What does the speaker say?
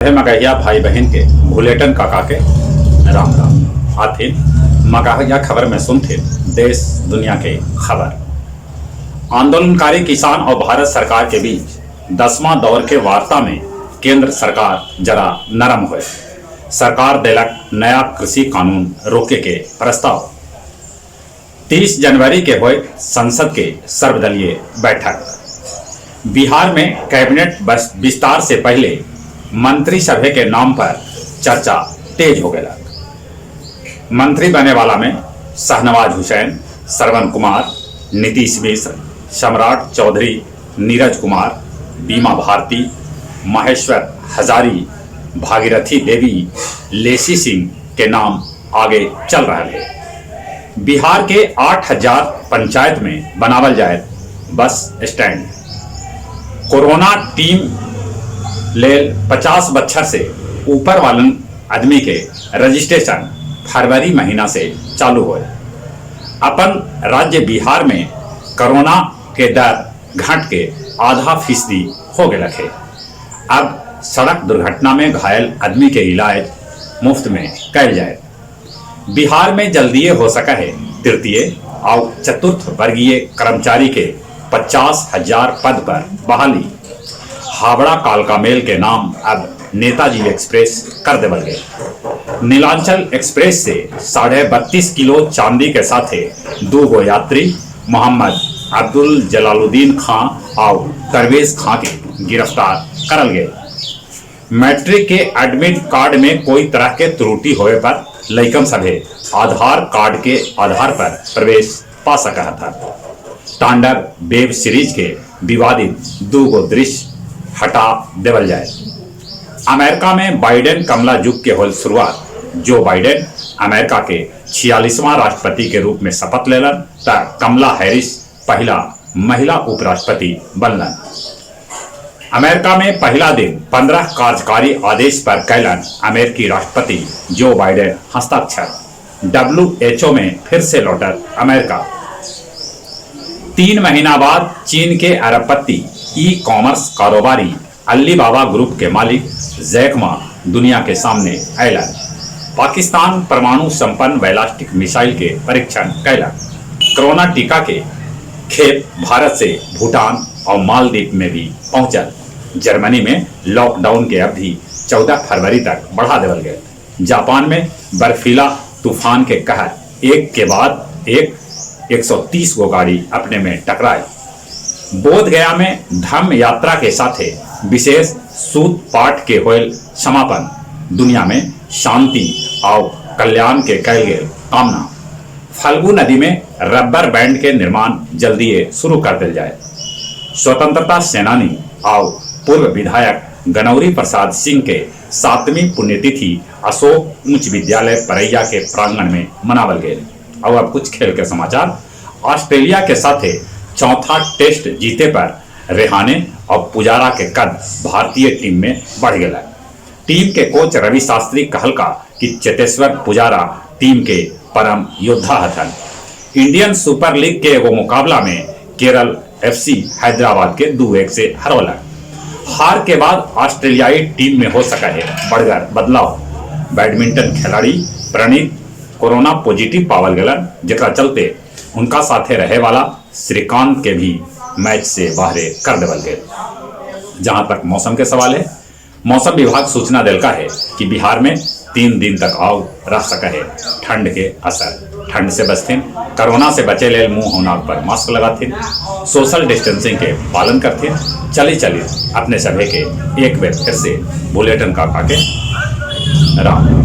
हे मगहिया भाई बहिन के भुलेटन काका के राम राम। आथिन मगहिया खबर में सुनथिन देश दुनिया के खबर। आंदोलनकारी किसान और भारत सरकार के बीच 10वां दौर के वार्ता में केंद्र सरकार जरा नरम होए। सरकार देलक नया कृषि कानून रोके के प्रस्ताव। 30 जनवरी के होए संसद के सर्वदलीय बैठक। बिहार में कैबिनेट विस्तार से पहले मंत्री सभे के नाम पर चर्चा तेज हो गया। मंत्री बने वाला में शाहनवाज हुसैन, श्रवण कुमार, नीतीश मिश्र, सम्राट चौधरी, नीरज कुमार, बीमा भारती, महेश्वर हजारी, भागीरथी देवी, लेसी सिंह के नाम आगे चल रहे हैं। बिहार के 8000 पंचायत में बनावल जाए बस स्टैंड। कोरोना टीम लेल 50 बच्छर से ऊपर वालन आदमी के रजिस्ट्रेशन फरवरी महीना से चालू होए। अपन राज्य बिहार में कोरोना के दर घट के 0.5% हो गए है। अब सड़क दुर्घटना में घायल आदमी के इलाज मुफ्त में कैल जाए। बिहार में जल्दिए हो सका है तृतीय और चतुर्थ वर्गीय कर्मचारी के 50,000 पद पर बहाली। हावड़ा कालका मेल के नाम अब नेताजी एक्सप्रेस कर देवल गए। नीलांचल एक्सप्रेस से 32.5 किलो चांदी के साथे 2 गो यात्री मोहम्मद अब्दुल जलालुद्दीन खां और तरवेज खां के गिरफ्तार करल गए। मैट्रिक के एडमिट कार्ड में कोई तरह के त्रुटि होए पर लइकन सभे आधार कार्ड के आधार पर प्रवेश पा सका था। तांडव वेब सीरीज के विवादित 2 गो दृश्य हटा देवल जाए। अमेरिका में बाइडेन कमला युग के होल शुरुआत। जो बाइडेन अमेरिका के 46वां राष्ट्रपति के रूप में शपथ लेलन त कमला हैरिस पहला महिला उपराष्ट्रपति बनलन। अमेरिका में पहला दिन 15 कार्यकारी आदेश पर कैलन अमेरिकी राष्ट्रपति जो बाइडेन हस्ताक्षर। WHO में फिर से लौटल अमेरिका। 3 महीना बाद चीन के अरबपति ई-कॉमर्स कारोबारी अलीबाबा ग्रुप के मालिक जैक मा दुनिया के सामने अयलन। पाकिस्तान परमाणु संपन्न बैलिस्टिक मिसाइल के परीक्षण कैलक। कोरोना टीका के खेप भारत से भूटान और मालदीव में भी पहुंचल। जर्मनी में लॉकडाउन के अवधि 14 फरवरी तक बढ़ा देवल गए। जापान में बर्फीला तूफान के कहर एक के बाद एक 130 गो गाड़ी अपने में टकराए। बोध गया में धम्म यात्रा के साथे विशेष सूत पाठ के होल समापन। दुनिया में शांति और कल्याण के कैल गेल कामना। फल्गु नदी में रबर बैंड के निर्माण जल्दी शुरू कर दिल जाए। स्वतंत्रता सेनानी और पूर्व विधायक गनौरी प्रसाद सिंह के 7वीं पुण्यतिथि अशोक उच्च विद्यालय परैया के प्रांगण में मनावल गए। और अब कुछ खेल के समाचार। ऑस्ट्रेलिया के साथे चौथा टेस्ट जीते पर रेहाने और पुजारा के कद भारतीय टीम में बढ़ गया। टीम के कोच रवि शास्त्री कहलका कि चेतेश्वर पुजारा टीम के परम योद्धा हथन। इंडियन सुपर लीग के एगो मुकाबला में केरल एफसी हैदराबाद के 2-1 से हरौलक। हार के बाद ऑस्ट्रेलियाई टीम में हो सका है बड़गर बदलाव। बैडमिंटन खिलाड़ी प्रणीत कोरोना पॉजिटिव पावल गलन, जेकरा चलते उनका साथे रहे वाला श्रीकांत के भी मैच से बाहर कर देवल गए। जहां तक मौसम के सवाल है, मौसम विभाग सूचना दिलका है कि बिहार में 3 दिन तक आव रह सका है ठंड के असर। ठंड से बचथिन, कोरोना से बचे लेल मुंह और नाक पर मास्क लगाथिन, सोशल डिस्टेंसिंग के पालन करथिन। चली चली अपने सभे के एक बेर फिर से बुलेटिन काका के राम।